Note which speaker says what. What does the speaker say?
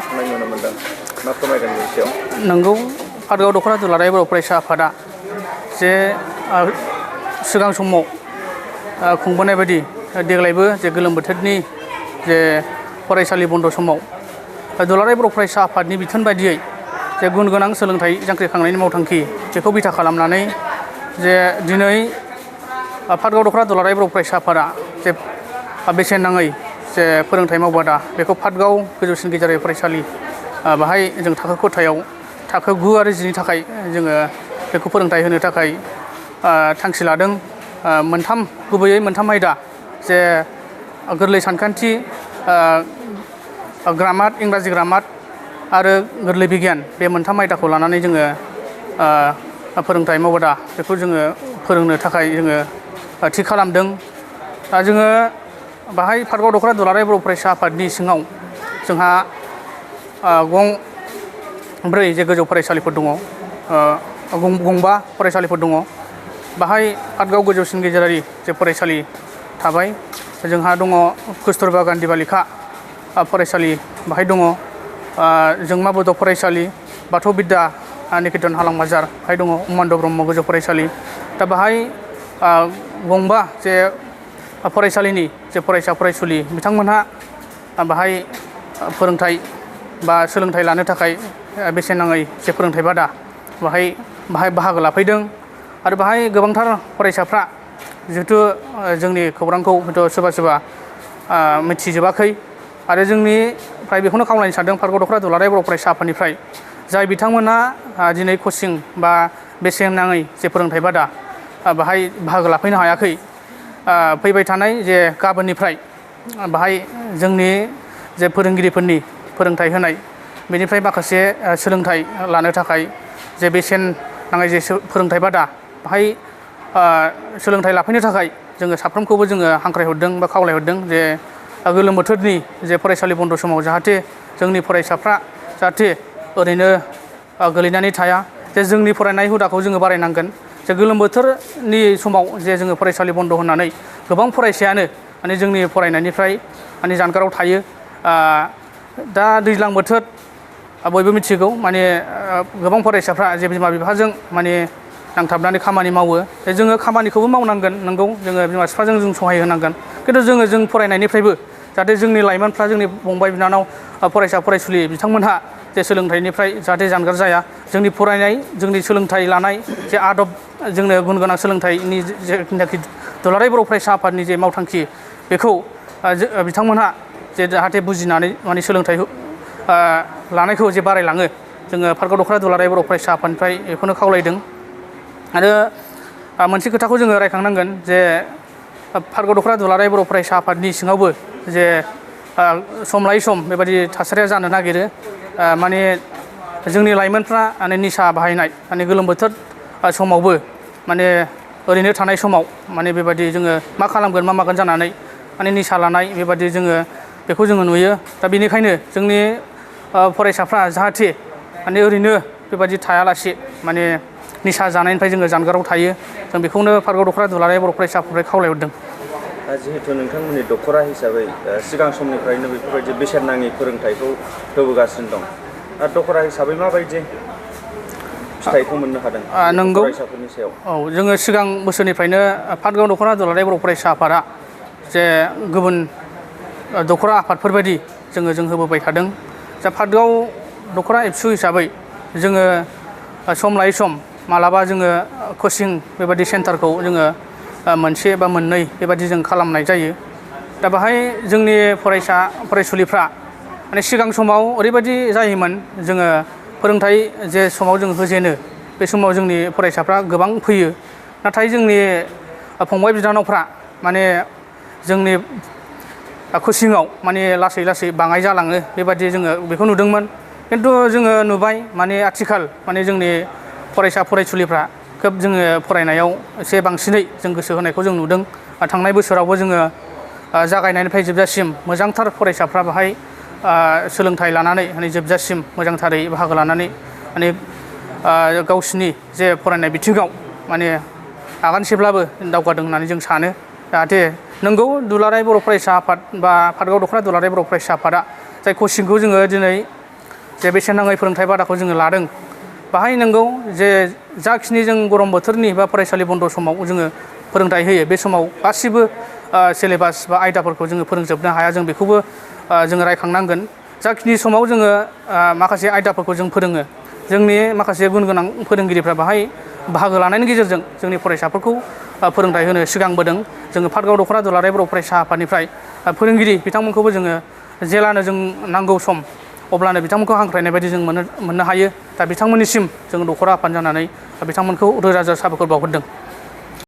Speaker 1: खुंनाय नुनो मोनदों मा फोरमायगोन बेनि सायाव
Speaker 2: नंगौ पाटगाव दख'रा दुलाराय बर' फरायसा आफादा जे सिगां समाव खुंबोनाय बायदि देग्लायबो जे गोलोम बोथोरनि जे फरायसालि बन्द' समाव दुलाराय बर' फरायसा आफादनि बिथोन बायदियै जे गुन गोनां सोलोंथाइ जांख्रिखांनायनि मावथांखि बेखौ बिथा खालामनानै जे दिनै पाटगाव दख'रा दुलाराय बर' फरायसा आफादा जे बेसेन नाङै जे फोरोंथाइ मावबादा बेखौ पाटगाव गोजौसिन गेजेरारि फरायसालि बाहाय जों थाखो खथायाव थाखो 9 आरो 10नि थाखाय जोङो बेखौ फोरोंथाइ होनो थाखाय थांखि लादों। गुबैयै मोनथाम आयदा जे गोरलै सानखान्थि ग्रामार इंराजि ग्रामार आरो गोरलै बिगियान बे मोनथाम आयदाखौ लानानै जोङो फोरोंथाइ मावबादा बेखौ जोङो फोरोंनो थाखाय जोङो थि खालामदों। दा जोङो बाहाय पाटगाव दख'रा दुलाराय बर' फरायसा आफादनि सिङाव जोंहा गंब्रै जे गोजौ फरायसालिफोर दङ गंबा फरायसालिफोर दङ बाहाय पाटगाव गोजौसिन गेजेरारि जे फरायसालि थाबाय जोंहा दङ कस्तुरबा गान्धी बालिका फरायसालि बाहाय दङ जोंमा बड' फरायसालि बाथौ बिद्या निकेतन हालां बाजार बाहाय दङ उमान्द ब्रह्म गोजौ फरायसालि दा बाहाय गंबा जे फरायसालिनि जे फरायसा फरायसुलि बिथांमोनहा बाहाय फोरोंथाइ बा सोलोंथाइ लानो थाखाय बेसेन नाङै जे फोरोंथाइ बादा बाहाय बाहागो लाफैदों आरो बाहाय गोबांथार फरायसाफ्रा जिहेथु जोंनि खौरांखौ हयथ' सोरबा मिथिजोबाखै आरो जोंनिफ्राय बेखौनो खावलायनो सानदों पाटगाव दख'रा दुलाराय बर' फरायसा आफादनिफ्राय जाय बिथांमोनहा दिनै कचिं बा बेसेन नाङै जे फोरोंथाइ बादा बाहाय बाहागो लाफैनो हायाखै फैबाय थानाय जे गाबोननिफ्राय बाहाय जोंनि जे फोरोंगिरिफोरनि फोरोंथाइ होनाय बेनिफ्राय माखासे सोलोंथाइ लानो थाखाय जे बेसेन नाङै जे फोरोंथाइ बादा बाहाय सोलोंथाइ लाफैनो थाखाय जोङो साफ्रोमखौबो जोङो हांख्रायहरदों बा खावलायहरदों जे गोलोम बोथोरनि जे फरायसालि बन्द' समाव जाहाथे जोंनि फरायसाफ्रा जाहाथे ओरैनो गोलैनानै थाया जे जोंनि फरायनाय हुदाखौ जोङो बारायनांगोन जे गोलोम बोथोरनि समाव जे जोङो फरायसालि बन्द' होनानै गोबां फरायसायानो माने जोंनि फरायनायनिफ्राय माने जानगाराव थायो। दा दैज्लां बोथोर बयबो मिथिगौ माने गोबां फरायसाफ्रा जे बिमा बिफाजों माने नांथाबनानै खामानि मावो जोङो खामानिखौबो मावनांगोन नंगौ जोङो बिमा बिफाजों जों सहाय होनांगोन खिन्थु जों फरायनायनिफ्रायबो जाहाथे जोंनि लाइमोनफ्रा जोंनि फंबाय बिनानाव फरायसा फरायसुलि बिथांमोनहा जे सोलोंथाइनिफ्राय जाहाथे जानगार जाया जोंनि फरायनाय जोंनि सोलोंथाइ लानाय जे आदब जोंनो गुन गोनां सोलोंथाइनि जेनाखि दुलाराय बर' फरायसा आफादनि जे मावथांखि बेखौ बिथांमोनहा जे जाहाथे बुजिनानै माने सोलोंथाइ लानायखौ जे बारायलाङो जोङो पाटगाव दख'रा दुलाराय बर' फरायसा आफादनिफ्राय बेखौनो खावलायदों। आरो मोनसे खोथाखौ जोङो रायखांनांगोन जे पाटगाव दख'रा दुलाराय बर' फरायसा आफादनि सिङावबो जे सम लायै सम बेबायदि थासारिया जानो नागिरो माने जोंनि लाइमोनफ्रा माने निसा बाहायनाय माने गोलोम बोथोर समावबो माने ओरैनो थानाय समाव माने बेबायदि जोङो मा खालामगोन मा मागोन जानानै माने निसा लानाय बेबायदि जोङो बेखौ जोङो नुयो। दा बेनिखायनो जोंनि फरायसाफ्रा जाहाथे माने ओरैनो बेबायदि थायालासे माने निसा जानायनिफ्राय जोङो जानगाराव थायो जों बेखौनो पाटगाव दख'रा दुलाराय बर' फरायसा आफादनिफ्राय खावलायहरदों।
Speaker 1: जिहेतु नोंथांमोननि दख'रा हिसाबै सिगां समनिफ्रायनो बेफोरबायदि बेसेन नाङि फोरोंथाइखौ होबोगासिनो दं दा दख'रा हिसाबै माबायदि फिथाइखौ मोननो हादों
Speaker 2: नंगौ
Speaker 1: फरायसाफोरनि सायाव?
Speaker 2: औ जोङो सिगां बोसोरनिफ्रायनो पाटगाव दख'रा दुलाराय बर' फरायसा आफादा जे गुबुन दख'रा आफादफोरबायदि जों होबोबाय थादों। दा पाटगाव दख'रा एबसु हिसाबै जोङो सम लायै सम मालाबा जोङो कचिं बेबायदि सेन्टारखौ जोङो मोनसे बा मोननै बेबायदि जों खालामनाय जायो। दा बाहाय जोंनि फरायसा फरायसुलिफ्रा माने सिगां समाव ओरैबायदि जायोमोन जोङो फोरोंथाइ जे समाव जों होजेनो बे समाव जोंनि फरायसाफ्रा गोबां फैयो नाथाय जोंनि फंबाय बिनानावफ्रा माने जोंनि कचिंआव माने लासै लासै बाङाय जालाङो बेबायदि जोङो बेखौ नुदोंमोन खिन्थु जोङो नुबाय माने आथिखाल माने जोंनि फरायसा फरायसुलिफ्रा खोब जोङो फरायनायाव एसे बांसिनै जों गोसो होनायखौ जों नुदों। थांनाय बोसोरावबो जोङो जागायनायनिफ्राय जोबजासिम मोजांथार फरायसाफ्रा बाहाय सोलोंथाइ लानानै माने जोबजासिम मोजांथारै बाहागो लानानै माने गावसिनि जे फरायनाय बिथिङाव माने आगानसेब्लाबो दावगादों होननानै जों सानो। जाहाथे नंगौ दुलाराय बर' फरायसा आफाद बा पाटगाव दख'रा दुलाराय बर' फरायसा आफादा जाय कचिंखौ जोङो दिनै जे बेसेन नाङै फोरोंथाइ बादाखौ जोङो लादों बाहाय नंगौ जे जाखिनि जों गरम बोथोरनि बा फरायसालि बन्द' समाव जोङो फोरोंथाइ होयो बे समाव गासिबो सिलेबास बा आयदाफोरखौ जोङो फोरोंजोबनो हाया जों बेखौबो जोङो रायखांनांगोन जाखिनि समाव जोङो माखासे आयदाफोरखौ जों फोरोङो जोंनि माखासे गुन गोनां फोरोंगिरिफ्रा बाहाय बाहागो लानायनि गेजेरजों जोंनि फरायसाफोरखौ फोरोंथाइ होनो सिगांबोदों जोङो पाटगाव दख'रा दुलाराय बर' फरायसा आफादनिफ्राय फोरोंगिरि बिथांमोनखौबो जोङो जेलानो जों नांगौ सम अब्लानो बिथांमोनखौ हांख्रायनाय बायदि जों मोननो हायो दा बिथांमोननिसिम जों दख'रा आफाद जानानै बिथांमोनखौ रोजा रोजा साबायखर बावहरदों